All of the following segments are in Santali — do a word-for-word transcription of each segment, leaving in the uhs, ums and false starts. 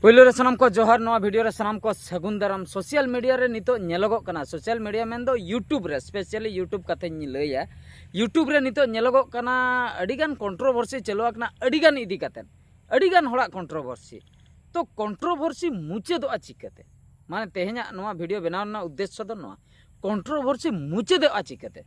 ᱯᱳᱭᱞᱳ ᱨᱮ ᱥᱟᱱᱟᱢ ᱠᱚ ᱡᱚᱦᱟᱨ, ᱱᱚᱣᱟ ᱵᱷᱤᱰᱤᱭᱳ ᱨᱮ ᱥᱟᱱᱟᱢ ᱠᱚ ᱥᱟᱹᱜᱩᱱ ᱫᱟᱨᱟᱢ᱾ ᱥᱳᱥᱟᱞ ᱢᱤᱰᱤᱭᱟ ᱨᱮ ᱱᱤᱛᱚᱜ ᱧᱮᱞᱚᱜᱚᱜ ᱠᱟᱱᱟ, ᱥᱳᱥᱟᱞ ᱢᱤᱰᱤᱭᱟ ᱢᱮᱱᱫᱚ YouTube ᱨᱮ, ᱥᱯᱮᱥᱟᱞᱤ YouTube ᱠᱟᱛᱷᱟᱧ ᱞᱟᱹᱭᱟ, YouTube ᱨᱮ ᱱᱤᱛᱚᱜ ᱧᱮᱞᱚᱜᱚᱜ ᱠᱟᱱᱟ ᱟᱹᱰᱤᱜᱟᱱ ᱠᱚᱱᱴᱨᱳᱵᱷᱟᱨᱥᱤ ᱪᱟᱹᱞᱩ ᱟᱠᱟᱱᱟ ᱟᱹᱰᱤᱜᱟᱱ ᱤᱫᱤ ᱠᱟᱛᱮᱫ, ᱟᱹᱰᱤᱜᱟᱱ ᱦᱚᱲᱟᱜ ᱠᱚᱱᱴᱨᱳᱵᱷᱟᱨᱥᱤ᱾ ᱛᱚ ᱠᱚᱱᱴᱨᱳᱵᱷᱟᱨᱥᱤ ᱢᱩᱪᱟᱹᱫᱚᱜᱼᱟ ᱪᱤᱠᱟᱹᱛᱮ? ᱢᱟᱱᱮ ᱛᱮᱦᱮᱧᱟᱜ ᱱᱚᱣᱟ ᱵᱷᱤᱰᱤᱭᱳ ᱵᱮᱱᱟᱣ ᱨᱮᱱᱟᱜ ᱩᱫᱽᱫᱮᱥᱥᱚ ᱫᱚ ᱱᱚᱣᱟ, ᱠᱚᱱᱴᱨᱳᱵᱷᱟᱨᱥᱤ ᱢᱩᱪᱟᱹᱫᱚᱜᱼᱟ ᱪᱤᱠᱟᱹᱛᱮ?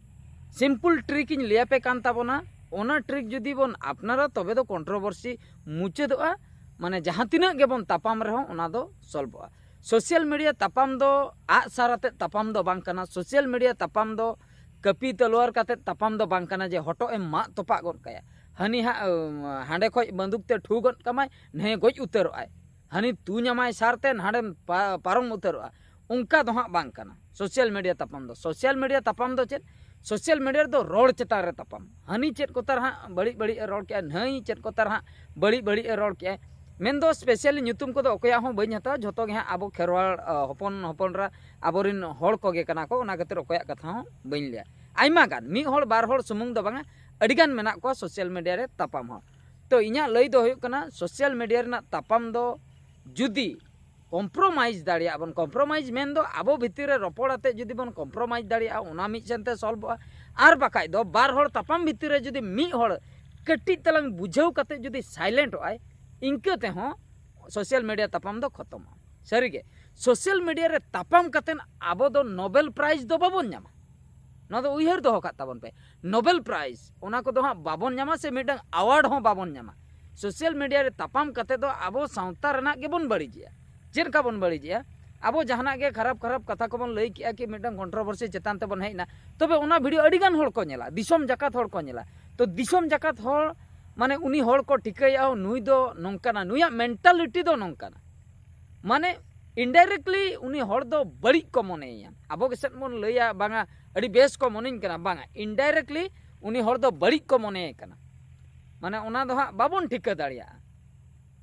ᱥᱤᱢᱯᱩᱞ ᱴᱨᱤᱠ ᱤᱧ ᱞᱟᱹᱭᱟᱯᱮ ᱠᱟᱱ ᱛᱟᱵᱚᱱᱟ, ᱚᱱᱟ ᱴᱨᱤᱠ ᱡᱩᱫᱤ ᱵᱚᱱ ᱟᱯᱱᱟᱨᱟ ᱛᱚᱵᱮ ᱫᱚ ᱠᱚᱱᱴᱨᱳᱵᱷᱟᱨᱥᱤ ᱢᱩᱪᱟᱹᱫᱚᱜᱼᱟ᱾ ᱢᱟᱱᱮ ᱡᱟᱦᱟᱸ ᱛᱤᱱᱟᱹᱜ ᱜᱮᱵᱚᱱ ᱛᱟᱯᱟᱢ ᱨᱮᱦᱚᱸ ᱚᱱᱟ ᱫᱚ ᱥᱚᱞᱵᱷᱚᱜᱼᱟ᱾ ᱥᱳᱥᱟᱞ ᱢᱤᱰᱤᱭᱟ ᱛᱟᱯᱟᱢ ᱫᱚ ᱟᱜ ᱥᱟᱨ ᱟᱛᱮᱫ ᱛᱟᱯᱟᱢ ᱫᱚ ᱵᱟᱝ ᱠᱟᱱᱟ᱾ ᱥᱳᱥᱟᱞ ᱢᱤᱰᱤᱭᱟ ᱛᱟᱯᱟᱢ ᱫᱚ ᱠᱟᱹᱯᱤ ᱛᱟᱞᱣᱟᱨ ᱠᱟᱛᱮᱫ ᱛᱟᱯᱟᱢ ᱫᱚ ᱵᱟᱝ ᱠᱟᱱᱟ ᱡᱮ ᱦᱚᱴᱚᱜ ᱮᱢ ᱢᱟᱜ ᱛᱚᱯᱟᱜ ᱜᱚᱫ ᱠᱟᱭᱟ, ᱦᱟᱹᱱᱤ ᱦᱟᱸᱜ ᱦᱟᱸᱰᱮ ᱠᱷᱚᱡ ᱵᱟᱹᱱᱫᱩᱠ ᱛᱮ ᱴᱷᱩ ᱜᱚᱫ ᱠᱟᱢᱟᱭ, ᱱᱮ ᱜᱚᱡ ᱩᱛᱟᱹᱨᱚᱜ ᱟᱭ, ᱦᱟᱹᱱᱤ ᱛᱩᱧᱟᱢᱟᱭ ᱥᱟᱨ ᱛᱮ ᱱᱟᱸᱰᱮᱢ ᱯᱟ- ᱯᱟᱨᱚᱢ ᱩᱛᱟᱹᱨᱚᱜᱼᱟ᱾ ᱚᱱᱠᱟ ᱫᱚ ᱦᱟᱸᱜ ᱵᱟᱝ ᱠᱟᱱᱟ ᱥᱳᱥᱟᱞ ᱢᱤᱰᱤᱭᱟ ᱛᱟᱯᱟᱢ ᱫᱚ᱾ ᱥᱳᱥᱟᱞ ᱢᱤᱰᱤᱭᱟ ᱛᱟᱯᱟᱢ ᱫᱚ ᱪᱮᱫ? ᱥᱳᱥᱟᱞ ᱢᱤᱰᱤᱭᱟ ᱨᱮᱫᱚ ᱨᱚᱲ ᱪᱮᱛᱟᱱ ᱨᱮ ᱛᱟᱯᱟᱢ᱾ ᱦᱟᱹᱱᱤ ᱪᱮᱫ ᱠᱚᱛᱟᱨ ᱦᱟᱸᱜ ᱵᱟᱹᱲᱤᱡ ᱵᱟᱹᱲᱤᱡ ᱮ ᱨᱚᱲ ᱠᱮᱜᱼᱟ, ᱱᱟᱹᱭ ᱪᱮᱫ ᱠᱚᱛᱟᱨ ᱦᱟᱸᱜ ᱵᱟᱹᱲᱤᱡ ᱵᱟᱹᱲᱤᱡ ᱮ ᱨᱚᱲ ᱠᱮᱜᱼᱟ᱾ ᱢᱮᱱᱫᱚ ᱥᱯᱮᱥᱟᱞᱤ ᱧᱩᱛᱩᱢ ᱠᱚᱫᱚ ᱚᱠᱚᱭᱟᱜ ᱦᱚᱸ ᱵᱟᱹᱧ ᱦᱟᱛᱟᱣᱟ, ᱡᱷᱚᱛᱚ ᱜᱮ ᱦᱟᱸᱜ ᱟᱵᱚ ᱠᱷᱮᱨᱣᱟᱲ ᱟ, ᱦᱚᱯᱚᱱ ᱦᱚᱯᱚᱱ ᱨᱮ ᱟᱵᱚᱨᱮᱱ ᱦᱚᱲ ᱠᱚᱜᱮ ᱠᱟᱱᱟ ᱠᱚ, ᱚᱱᱟ ᱠᱷᱟᱹᱛᱤᱨ ᱚᱠᱚᱭᱟᱜ ᱠᱟᱛᱷᱟ ᱦᱚᱸ ᱵᱟᱹᱧ ᱞᱟᱹᱭᱟ᱾ ᱟᱭᱢᱟ ᱜᱟᱱ, ᱢᱤᱫ ᱦᱚᱲ ᱵᱟᱨ ᱦᱚᱲ ᱥᱩᱢᱩᱝ ᱫᱚ ᱵᱟᱝᱟ, ᱟᱹᱰᱤᱜᱟᱱ ᱢᱮᱱᱟᱜ ᱠᱚᱣᱟ ᱥᱳᱥᱟᱞ ᱢᱤᱰᱤᱭᱟ ᱨᱮ ᱛᱟᱯᱟᱢ ᱦᱚᱲ᱾ ᱛᱚ ᱤᱧᱟᱹᱜ ᱞᱟᱹᱭ ᱫᱚ ᱦᱩᱭᱩᱜ ᱠᱟᱱᱟ, ᱥᱳᱥᱟᱞ ᱢᱤᱰᱤᱭᱟ ᱨᱮᱱᱟᱜ ᱛᱟᱯᱟᱢ ᱫᱚ ᱡᱩᱫᱤ ᱠᱚᱢᱯᱨᱳᱢᱟᱭᱤᱡᱽ ᱫᱟᱲᱮᱭᱟᱜ ᱵᱚᱱ, ᱠᱚᱢᱯᱨᱳᱢᱟᱭᱤᱡᱽ ᱢᱮᱱᱫᱚ ᱟᱵᱚ ᱵᱷᱤᱛᱤᱨ ᱨᱮ ᱨᱚᱯᱚᱲ ᱟᱛᱮ ᱡᱩᱫᱤ ᱵᱚᱱ ᱠᱚᱢᱯᱨᱳᱢᱟᱭᱤᱡᱽ ᱫᱟᱲᱮᱭᱟᱜᱼᱟ, ᱚᱱᱟ ᱢᱤᱫ ᱥᱮᱱᱛᱮ ᱥᱚᱞᱵᱷᱚᱜᱼᱟ᱾ ᱟᱨ ᱵᱟᱠᱷᱟᱡ ᱫᱚ ᱵᱟᱨ ᱦᱚᱲ ᱛᱟᱯᱟᱢ ᱵᱷᱤᱛᱤᱨ ᱨᱮ ᱡᱩᱫᱤ ᱢᱤᱫ ᱦᱚᱲ ᱠᱟᱹᱴᱤᱡ ᱛᱟᱞᱟᱝ ᱵᱩᱡᱷᱟᱹᱣ ᱠᱟᱛᱮ ᱡᱩᱫᱤ ᱥᱟᱭᱞᱮᱱᱴᱚᱜ ᱟᱭ, ᱤᱱᱠᱟᱹ ᱛᱮᱦᱚᱸ ᱥᱳᱥᱟᱞ ᱢᱤᱰᱤᱭᱟ ᱛᱟᱯᱟᱢ ᱫᱚ ᱠᱷᱚᱛᱚᱢᱚᱜᱼᱟ᱾ ᱥᱟᱹᱨᱤᱜᱮ, ᱥᱳᱥᱟᱞ ᱢᱤᱰᱤᱭᱟ ᱨᱮ ᱛᱟᱯᱟᱢ ᱠᱟᱛᱮ ᱟᱵᱚ ᱫᱚ ᱱᱳᱵᱮᱞ ᱯᱨᱟᱭᱤᱡᱽ ᱫᱚ ᱵᱟᱵᱚᱱ ᱧᱟᱢᱟ᱾ ᱱᱚᱣᱟ ᱫᱚ ᱩᱭᱦᱟᱹᱨ ᱫᱚᱦᱚ ᱠᱟᱜ ᱛᱟᱵᱚᱱ ᱯᱮ, ᱱᱳᱵᱮᱞ ᱯᱨᱟᱭᱤᱡᱽ ᱚᱱᱟ ᱠᱚᱫᱚ ᱦᱟᱸᱜ ᱵᱟᱵᱚᱱ ᱧᱟᱢᱟ, ᱥᱮ ᱢᱤᱫᱴᱟᱝ ᱟᱣᱟᱨᱰ ᱦᱚᱸ ᱵᱟᱵᱚᱱ ᱧᱟᱢᱟ᱾ ᱥᱳᱥᱟᱞ ᱢᱤᱰᱤᱭᱟ ᱨᱮ ᱛᱟᱯᱟᱢ ᱠᱟᱛᱮ ᱫᱚ ᱟᱵᱚ ᱥᱟᱶᱛᱟ ᱨᱮᱱᱟᱜ ᱜᱮᱵᱚᱱ ᱵᱟᱹᱲᱤᱡᱮᱜᱼᱟ᱾ ᱪᱮᱫ ᱞᱮᱠᱟ ᱵᱚᱱ ᱵᱟᱹᱲᱤᱡᱮᱜᱼᱟ? ᱟᱵᱚ ᱡᱟᱦᱟᱱᱟᱜ ᱜᱮ ᱠᱷᱟᱨᱟᱯ ᱠᱷᱟᱨᱟᱯ ᱠᱟᱛᱷᱟ ᱠᱚᱵᱚᱱ ᱞᱟᱹᱭ ᱠᱮᱜᱼᱟ, ᱠᱤ ᱢᱤᱫᱴᱟᱝ ᱠᱚᱱᱴᱨᱳᱵᱷᱟᱨᱥᱤ ᱪᱮᱛᱟᱱ ᱛᱮᱵᱚᱱ ᱦᱮᱡ ᱮᱱᱟ, ᱛᱚᱵᱮ ᱚᱱᱟ ᱵᱷᱤᱰᱤᱭᱳ ᱟᱹᱰᱤ ᱜᱟᱱ ᱦᱚᱲ ᱠᱚ ᱧᱮᱞᱟ, ᱫᱤᱥᱚᱢ ᱡᱟᱠᱟᱛ ᱦᱚᱲ ᱠᱚ ᱧᱮᱞᱟ᱾ ᱛᱚ ᱫᱤᱥᱚᱢ ᱡᱟᱠᱟᱛ ᱦᱚᱲ, ᱢᱟᱱᱮ ᱩᱱᱤ ᱦᱚᱲ ᱠᱚ ᱴᱷᱤᱠᱟᱹᱭᱟ, ᱱᱩᱭ ᱫᱚ ᱱᱚᱝᱠᱟᱱᱟ, ᱱᱩᱭᱟᱜ ᱢᱮᱱᱴᱟᱞᱤᱴᱤ ᱫᱚ ᱱᱚᱝᱠᱟᱱᱟ᱾ ᱢᱟᱱᱮ ᱤᱱᱰᱟᱭᱨᱮᱠᱴᱞᱤ ᱩᱱᱤ ᱦᱚᱲ ᱫᱚ ᱵᱟᱹᱲᱤᱡ ᱠᱚ ᱢᱚᱱᱮᱭᱮᱭᱟ᱾ ᱟᱵᱚ ᱜᱮᱥᱮᱫ ᱵᱚᱱ ᱞᱟᱹᱭᱟ, ᱵᱟᱝᱟ ᱟᱹᱰᱤ ᱵᱮᱥ ᱠᱚ ᱢᱚᱱᱮᱧ ᱠᱟᱱᱟ, ᱵᱟᱝᱟ, ᱤᱱᱰᱟᱭᱨᱮᱠᱴᱞᱤ ᱩᱱᱤ ᱦᱚᱲ ᱫᱚ ᱵᱟᱹᱲᱤᱡ ᱠᱚ ᱢᱚᱱᱮᱭᱮ ᱠᱟᱱᱟ᱾ ᱢᱟᱱᱮ ᱚᱱᱟ ᱫᱚ ᱦᱟᱸᱜ ᱵᱟᱵᱚᱱ ᱴᱷᱤᱠᱟᱹ ᱫᱟᱲᱮᱭᱟᱜᱼᱟ᱾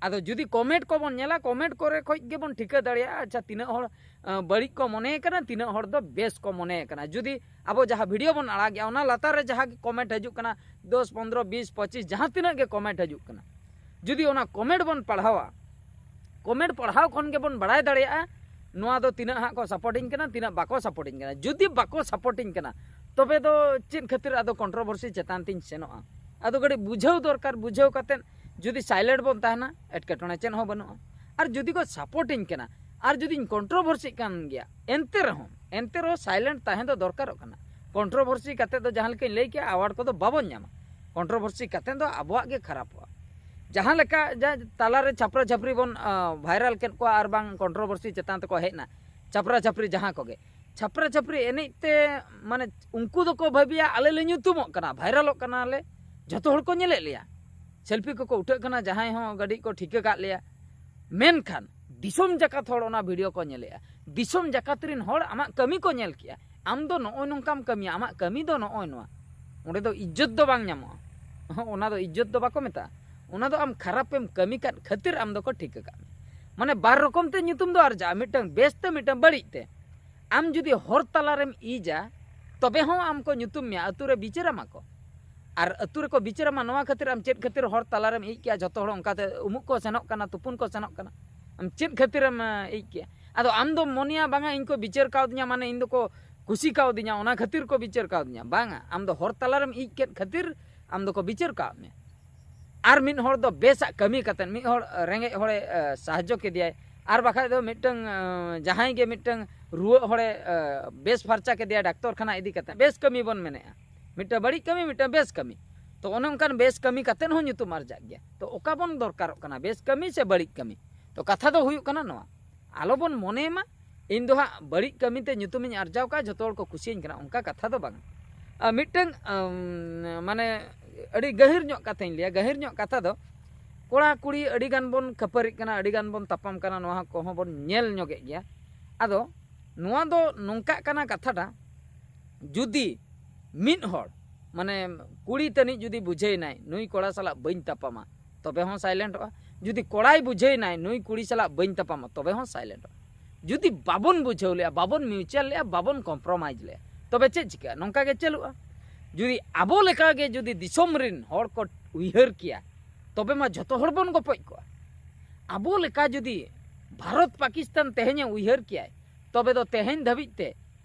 ᱟᱫᱚ ᱡᱩᱫᱤ ᱠᱚᱢᱮᱱᱴ ᱠᱚᱵᱚᱱ ᱧᱮᱞᱟ, ᱠᱚᱢᱮᱱᱴ ᱠᱚᱨᱮ ᱠᱷᱚᱡ ᱜᱮᱵᱚᱱ ᱴᱷᱤᱠᱟᱹ ᱫᱟᱲᱮᱭᱟᱜᱼᱟ, ᱟᱪᱪᱷᱟ, ᱛᱤᱱᱟᱹᱜ ᱦᱚᱲ ᱟᱸ, ᱵᱟᱹᱲᱤᱡ ᱠᱚ ᱢᱚᱱᱮᱭᱮ ᱠᱟᱱᱟ, ᱛᱤᱱᱟᱹᱜ ᱦᱚᱲ ᱫᱚ ᱵᱮᱥ ᱠᱚ ᱢᱚᱱᱮᱭᱮ ᱠᱟᱱᱟ᱾ ᱡᱩᱫᱤ ᱟᱵᱚ ᱡᱟᱦᱟᱸ ᱵᱷᱤᱰᱤᱭᱳ ᱵᱚᱱ ᱟᱲᱟᱜᱮᱜᱼᱟ, ᱚᱱᱟ ᱞᱟᱛᱟᱨ ᱨᱮ ᱡᱟᱦᱟᱸ ᱜᱮ ᱠᱚᱢᱮᱱᱴ ᱦᱤᱡᱩᱜ ᱠᱟᱱᱟ, ᱫᱚᱥ, ᱯᱚᱱᱫᱽᱨᱚ, ᱵᱤᱥ, ᱯᱚᱸᱪᱤᱥ, ᱡᱟᱦᱟᱸ ᱛᱤᱱᱟᱹᱜ ᱜᱮ ᱠᱚᱢᱮᱱᱴ ᱦᱤᱡᱩᱜ ᱠᱟᱱᱟ, ᱡᱩᱫᱤ ᱚᱱᱟ ᱠᱚᱢᱮᱱᱴ ᱵᱚᱱ ᱯᱟᱲᱦᱟᱣᱟ, ᱠᱚᱢᱮᱱᱴ ᱯᱟᱲᱦᱟᱣ ᱠᱷᱚᱱ ᱜᱮᱵᱚᱱ ᱵᱟᱲᱟᱭ ᱫᱟᱲᱮᱭᱟᱜᱼᱟ ᱱᱚᱣᱟ ᱫᱚ ᱛᱤᱱᱟᱹᱜ ᱦᱟᱸᱜ ᱠᱚ ᱥᱟᱯᱳᱨᱴᱤᱧ ᱠᱟᱱᱟ, ᱛᱤᱱᱟᱹᱜ ᱵᱟᱠᱚ ᱥᱟᱯᱳᱨᱴᱤᱧ ᱠᱟᱱᱟ᱾ ᱡᱩᱫᱤ ᱵᱟᱠᱚ ᱥᱟᱯᱳᱨᱴᱤᱧ ᱠᱟᱱᱟ, ᱛᱚᱵᱮ ᱫᱚ ᱪᱮᱫ ᱠᱷᱟᱹᱛᱤᱨ ᱟᱫᱚ ᱠᱚᱱᱴᱨᱳᱵᱷᱟᱨᱥᱤ ᱪᱮᱛᱟᱱ ᱛᱤᱧ ᱥᱮᱱᱚᱜᱼᱟ? ᱟᱫᱚ ᱠᱟᱹᱴᱤᱡ ᱵᱩᱡᱷᱟᱹᱣ ᱫᱚᱨᱠᱟᱨ᱾ ᱵᱩᱡᱷᱟᱹᱣ ᱠᱟᱛᱮᱫ ᱡᱩᱫᱤ ᱥᱟᱭᱞᱮᱱᱴ ᱵᱚᱱ ᱛᱟᱦᱮᱱᱟ, ᱮᱴᱠᱮᱴᱚᱬᱮ ᱪᱮᱫ ᱦᱚᱸ ᱵᱟᱹᱱᱩᱜᱼᱟ᱾ ᱟᱨ ᱡᱩᱫᱤ ᱠᱚ ᱥᱟᱯᱳᱨᱴᱤᱧ ᱠᱟᱱᱟ, ᱟᱨ ᱡᱩᱫᱤᱧ ᱠᱚᱱᱴᱨᱳᱵᱷᱟᱨᱥᱤᱜ ᱠᱟᱱ ᱜᱮᱭᱟ, ᱮᱱᱛᱮ ᱨᱮᱦᱚᱸ ᱮᱱᱛᱮ ᱨᱮᱦᱚᱸ ᱥᱟᱭᱞᱮᱱᱴ ᱛᱟᱦᱮᱸ ᱫᱚ ᱫᱚᱨᱠᱟᱨᱚᱜ ᱠᱟᱱᱟ᱾ ᱠᱚᱱᱴᱨᱳᱵᱷᱟᱨᱥᱤ ᱠᱟᱛᱮᱫ ᱫᱚ ᱡᱟᱦᱟᱸ ᱞᱮᱠᱟᱧ ᱞᱟᱹᱭ ᱠᱮᱜᱼᱟ, ᱟᱣᱟᱨᱰ ᱠᱚᱫᱚ ᱵᱟᱵᱚᱱ ᱧᱟᱢᱟ᱾ ᱠᱚᱱᱴᱨᱳᱵᱷᱟᱨᱥᱤ ᱠᱟᱛᱮᱫ ᱫᱚ ᱟᱵᱚᱣᱟᱜ ᱜᱮ ᱠᱷᱟᱨᱟᱯᱚᱜᱼᱟ᱾ ᱡᱟᱦᱟᱸ ᱞᱮᱠᱟ ᱡᱟ ᱛᱟᱞᱟᱨᱮ ᱪᱷᱟᱯᱨᱟ ᱪᱷᱟᱯᱨᱤ ᱵᱚᱱ ᱵᱷᱟᱭᱨᱟᱞ ᱠᱮᱫ ᱠᱚᱣᱟ ᱟᱨ ᱵᱟᱝ ᱠᱚᱱᱴᱨᱳᱵᱷᱟᱨᱥᱤ ᱪᱮᱛᱟᱱ ᱛᱮᱠᱚ ᱦᱮᱡ ᱮᱱᱟ, ᱪᱷᱟᱯᱨᱟ ᱪᱷᱟᱯᱨᱤ ᱡᱟᱦᱟᱸ ᱠᱚᱜᱮ, ᱪᱷᱟᱯᱨᱟ ᱪᱷᱟᱯᱨᱤ ᱮᱱᱮᱡ ᱛᱮ ᱢᱟᱱᱮ ᱩᱱᱠᱩ ᱫᱚᱠᱚ ᱵᱷᱟᱹᱵᱤᱭᱟ ᱟᱞᱮ ᱞᱮ ᱧᱩᱛᱩᱢᱚᱜ ᱠᱟᱱᱟ, ᱵᱷᱟᱭᱨᱟᱞᱚᱜ ᱠᱟᱱᱟᱞᱮ, ᱡᱚᱛᱚ ᱦᱚᱲ ᱠᱚ ᱧᱮᱞᱮᱫ ᱞᱮᱭᱟ, ᱥᱮᱞᱯᱷᱤ ᱠᱚᱠᱚ ᱩᱴᱷᱟᱹᱜ ᱠᱟᱱᱟ, ᱡᱟᱦᱟᱸᱭ ᱦᱚᱸ ᱜᱟᱹᱰᱤ ᱠᱚ ᱴᱷᱤᱠᱟᱹ ᱠᱟᱜ ᱞᱮᱭᱟ᱾ ᱢᱮᱱᱠᱷᱟᱱ ᱫᱤᱥᱚᱢ ᱡᱟᱠᱟᱛ ᱦᱚᱲ ᱚᱱᱟ ᱵᱷᱤᱰᱤᱭᱳ ᱠᱚ ᱧᱮᱞᱮᱜᱼᱟ, ᱫᱤᱥᱚᱢ ᱡᱟᱠᱟᱛ ᱨᱤᱱ ᱦᱚᱲ ᱟᱢᱟᱜ ᱠᱟᱹᱢᱤ ᱠᱚ ᱧᱮᱞ ᱠᱮᱜᱼᱟ᱾ ᱟᱢ ᱫᱚ ᱱᱚᱜᱼᱚᱭ ᱱᱚᱝᱠᱟᱢ ᱠᱟᱹᱢᱤᱭᱟ, ᱟᱢᱟᱜ ᱠᱟᱹᱢᱤ ᱫᱚ ᱱᱚᱜᱼᱚᱭ ᱱᱚᱣᱟ᱾ ᱚᱸᱰᱮ ᱫᱚ ᱤᱡᱽᱡᱚᱛ ᱫᱚ ᱵᱟᱝ ᱧᱟᱢᱚᱜᱼᱟ᱾ ᱚᱱᱟ ᱫᱚ ᱤᱡᱽᱡᱚᱛ ᱫᱚ ᱵᱟᱠᱚ ᱢᱮᱛᱟᱜᱼᱟ, ᱚᱱᱟ ᱫᱚ ᱟᱢ ᱠᱷᱟᱨᱟᱯᱮᱢ ᱠᱟᱹᱢᱤ ᱠᱟᱫ ᱠᱷᱟᱹᱛᱤᱨ ᱟᱢ ᱫᱚᱠᱚ ᱴᱷᱤᱠᱟᱹ ᱠᱟᱜ ᱢᱮ᱾ ᱢᱟᱱᱮ ᱵᱟᱨ ᱨᱚᱠᱚᱢ ᱛᱮ ᱧᱩᱛᱩᱢ ᱫᱚ ᱟᱨᱡᱟᱜᱼᱟ, ᱢᱤᱫᱴᱟᱝ ᱵᱮᱥ ᱛᱮ, ᱢᱤᱫᱴᱟᱝ ᱵᱟᱹᱲᱤᱡ ᱛᱮ᱾ ᱟᱢ ᱡᱩᱫᱤ ᱦᱚᱨ ᱛᱟᱞᱟᱨᱮᱢ ᱤᱡᱟ, ᱛᱚᱵᱮ ᱦᱚᱸ ᱟᱢ ᱠᱚ ᱧᱩᱛᱩᱢ ᱢᱮᱭᱟ, ᱟᱹᱛᱩ ᱨᱮ ᱵᱤᱪᱟᱹᱨ ᱟᱢᱟ ᱠᱚ᱾ ᱟᱨ ᱟᱹᱛᱩ ᱨᱮᱠᱚ ᱵᱤᱪᱟᱹᱨ ᱟᱢᱟ, ᱱᱚᱣᱟ ᱠᱷᱟᱹᱛᱤᱨ ᱟᱢ ᱪᱮᱫ ᱠᱷᱟᱹᱛᱤᱨ ᱦᱚᱨ ᱛᱟᱞᱟᱨᱮᱢ ᱤᱡ ᱠᱮᱜᱼᱟ? ᱡᱷᱚᱛᱚ ᱦᱚᱲ ᱚᱱᱠᱟᱛᱮ ᱩᱢᱩᱜ ᱠᱚ ᱥᱮᱱᱚᱜ ᱠᱟᱱᱟ, ᱛᱩᱯᱩᱱ ᱠᱚ ᱥᱮᱱᱚᱜ ᱠᱟᱱᱟ, ᱟᱢ ᱪᱮᱫ ᱠᱷᱟᱹᱛᱤᱨᱮᱢ ᱮ, ᱤᱡ ᱠᱮᱜᱼᱟ? ᱟᱫᱚ ᱟᱢ ᱫᱚᱢ ᱢᱚᱱᱮᱭᱟ, ᱵᱟᱝᱟ, ᱤᱧ ᱠᱚ ᱵᱤᱪᱟᱹᱨ ᱠᱟᱣᱫᱤᱧᱟ, ᱢᱟᱱᱮ ᱤᱧ ᱫᱚᱠᱚ ᱠᱩᱥᱤ ᱠᱟᱣᱫᱤᱧᱟ, ᱚᱱᱟ ᱠᱷᱟᱹᱛᱤᱨ ᱠᱚ ᱵᱤᱪᱟᱹᱨ ᱠᱟᱣᱫᱤᱧᱟ᱾ ᱵᱟᱝᱟ, ᱟᱢ ᱫᱚ ᱦᱚᱨ ᱛᱟᱞᱟᱨᱮᱢ ᱤᱡ ᱠᱮᱫ ᱠᱷᱟᱹᱛᱤᱨ ᱟᱢ ᱫᱚᱠᱚ ᱵᱤᱪᱟᱹᱨ ᱠᱟᱣᱫ ᱢᱮᱭᱟ᱾ ᱟᱨ ᱢᱤᱫ ᱦᱚᱲ ᱫᱚ ᱵᱮᱥᱟᱜ ᱠᱟᱹᱢᱤ ᱠᱟᱛᱮᱫ, ᱢᱤᱫ ᱦᱚᱲ ᱨᱮᱸᱜᱮᱡ ᱦᱚᱲᱮ ᱮ, ᱥᱟᱦᱟᱡᱽᱡᱚ ᱠᱮᱫᱮᱭᱟᱭ, ᱟᱨ ᱵᱟᱠᱷᱟᱡ ᱫᱚ ᱢᱤᱫᱴᱟᱝ ᱮ, ᱡᱟᱦᱟᱸᱭ ᱜᱮ ᱢᱤᱫᱴᱟᱝ ᱨᱩᱣᱟᱹᱜ ᱦᱚᱲᱮ ᱮ, ᱵᱮᱥ ᱯᱷᱟᱨᱪᱟ ᱠᱮᱫᱮᱭᱟ ᱰᱟᱠᱛᱚᱨ ᱠᱷᱟᱱᱟ ᱤᱫᱤ ᱠᱟᱛᱮᱫ, ᱵᱮᱥ ᱠᱟᱹᱢᱤ ᱵᱚᱱ ᱢᱮᱱᱮᱜᱼᱟ᱾ ᱢᱤᱫᱴᱟᱝ ᱵᱟᱹᱲᱤᱡ ᱠᱟᱹᱢᱤ, ᱢᱤᱫᱴᱟᱝ ᱵᱮᱥ ᱠᱟᱹᱢᱤ᱾ ᱛᱚ ᱚᱱᱮ ᱚᱱᱠᱟᱱ ᱵᱮᱥ ᱠᱟᱹᱢᱤ ᱠᱟᱛᱮᱫ ᱦᱚᱸ ᱧᱩᱛᱩᱢ ᱟᱨᱡᱟᱜ ᱜᱮᱭᱟ᱾ ᱛᱚ ᱚᱠᱟ ᱵᱚᱱ ᱫᱚᱨᱠᱟᱨᱚᱜ ᱠᱟᱱᱟ, ᱵᱮᱥ ᱠᱟᱹᱢᱤ ᱥᱮ ᱵᱟᱹᱲᱤᱡ ᱠᱟᱹᱢᱤ? ᱛᱚ ᱠᱟᱛᱷᱟ ᱫᱚ ᱦᱩᱭᱩᱜ ᱠᱟᱱᱟ ᱱᱚᱣᱟ, ᱟᱞᱚᱵᱚᱱ ᱢᱚᱱᱮᱭ ᱢᱟ ᱤᱧ ᱫᱚ ᱦᱟᱸᱜ ᱵᱟᱹᱲᱤᱡ ᱠᱟᱹᱢᱤᱛᱮ ᱧᱩᱛᱩᱢᱤᱧ ᱟᱨᱡᱟᱣ ᱠᱟᱜᱼᱟ, ᱡᱷᱚᱛᱚ ᱦᱚᱲ ᱠᱚ ᱠᱩᱥᱤᱭᱟᱹᱧ ᱠᱟᱱᱟ, ᱚᱱᱠᱟ ᱠᱟᱛᱷᱟ ᱫᱚ ᱵᱟᱝ᱾ ᱟᱨ ᱢᱤᱫᱴᱟᱝ ᱟᱢ, ᱢᱟᱱᱮ ᱟᱹᱰᱤ ᱜᱟᱹᱦᱤᱨ ᱧᱚᱜ ᱠᱟᱛᱷᱟᱧ ᱞᱟᱹᱭᱟ᱾ ᱜᱟᱹᱦᱤᱨ ᱧᱚᱜ ᱠᱟᱛᱷᱟ ᱫᱚ, ᱠᱚᱲᱟ ᱠᱩᱲᱤ ᱟᱹᱰᱤ ᱜᱟᱱ ᱵᱚᱱ ᱠᱷᱟᱹᱯᱟᱹᱨᱤᱜ ᱠᱟᱱᱟ, ᱟᱹᱰᱤ ᱜᱟᱱ ᱵᱚᱱ ᱛᱟᱯᱟᱢ ᱠᱟᱱᱟ, ᱱᱚᱣᱟ ᱠᱚᱦᱚᱸ ᱵᱚᱱ ᱧᱮᱞ ᱧᱚᱜᱮᱫ ᱜᱮᱭᱟ᱾ ᱟᱫᱚ ᱱᱚᱣᱟ ᱫᱚ ᱱᱚᱝᱠᱟᱜ ᱠᱟᱱᱟ ᱠᱟᱛᱷᱟᱴᱟ, ᱡᱩᱫᱤ ᱢᱤᱫ ᱦᱚᱲ, ᱢᱟᱱᱮ ᱠᱩᱲᱤ ᱛᱟᱹᱱᱤᱡ ᱡᱩᱫᱤ ᱵᱩᱡᱷᱟᱹᱣᱮᱱᱟᱭ, ᱱᱩᱭ ᱠᱚᱲᱟ ᱥᱟᱞᱟᱜ ᱵᱟᱹᱧ ᱛᱟᱯᱟᱢᱟ, ᱛᱚᱵᱮ ᱦᱚᱸ ᱥᱟᱭᱞᱮᱱᱴᱚᱜᱼᱟ᱾ ᱡᱩᱫᱤ ᱠᱚᱲᱟᱭ ᱵᱩᱡᱷᱟᱹᱣᱮᱱᱟᱭ, ᱱᱩᱭ ᱠᱩᱲᱤ ᱥᱟᱞᱟᱜ ᱵᱟᱹᱧ ᱛᱟᱯᱟᱢᱟ, ᱛᱚᱵᱮ ᱦᱚᱸ ᱥᱟᱭᱞᱮᱱᱴᱚᱜᱼᱟ᱾ ᱡᱩᱫᱤ ᱵᱟᱵᱚᱱ ᱵᱩᱡᱷᱟᱹᱣ ᱞᱮᱜᱼᱟ, ᱵᱟᱵᱚᱱ ᱢᱤᱭᱩᱪᱩᱣᱟᱞ ᱞᱮᱜᱼᱟ, ᱵᱟᱵᱚᱱ ᱠᱚᱢᱯᱨᱳᱢᱟᱭᱤᱡᱽ ᱞᱮᱜᱼᱟ, ᱛᱚᱵᱮ ᱪᱮᱫ ᱪᱤᱠᱟᱹᱜᱼᱟ? ᱱᱚᱝᱠᱟ ᱜᱮ ᱪᱟᱹᱞᱩᱜᱼᱟ᱾ ᱡᱩᱫᱤ ᱟᱵᱚ ᱞᱮᱠᱟᱜᱮ ᱡᱩᱫᱤ ᱫᱤᱥᱚᱢ ᱨᱤᱱ ᱦᱚᱲ ᱠᱚ ᱩᱭᱦᱟᱹᱨ ᱠᱮᱭᱟ, ᱛᱚᱵᱮ ᱢᱟ ᱡᱷᱚᱛᱚ ᱦᱚᱲ ᱵᱚᱱ ᱜᱚᱯᱚᱡ ᱠᱚᱜᱼᱟ᱾ ᱟᱵᱚ ᱞᱮᱠᱟ ᱡᱩᱫᱤ ᱵᱷᱟᱨᱚᱛ ᱯᱟᱠᱤᱥᱛᱟᱱ ᱛᱮᱦᱮᱧᱮ ᱩᱭᱦᱟᱹᱨ ᱠᱮᱭᱟᱭ, ᱛᱚᱵᱮ ᱫᱚ ᱛᱮᱦᱮᱧ ᱫᱷᱟᱹᱵᱤᱡ ᱛᱮ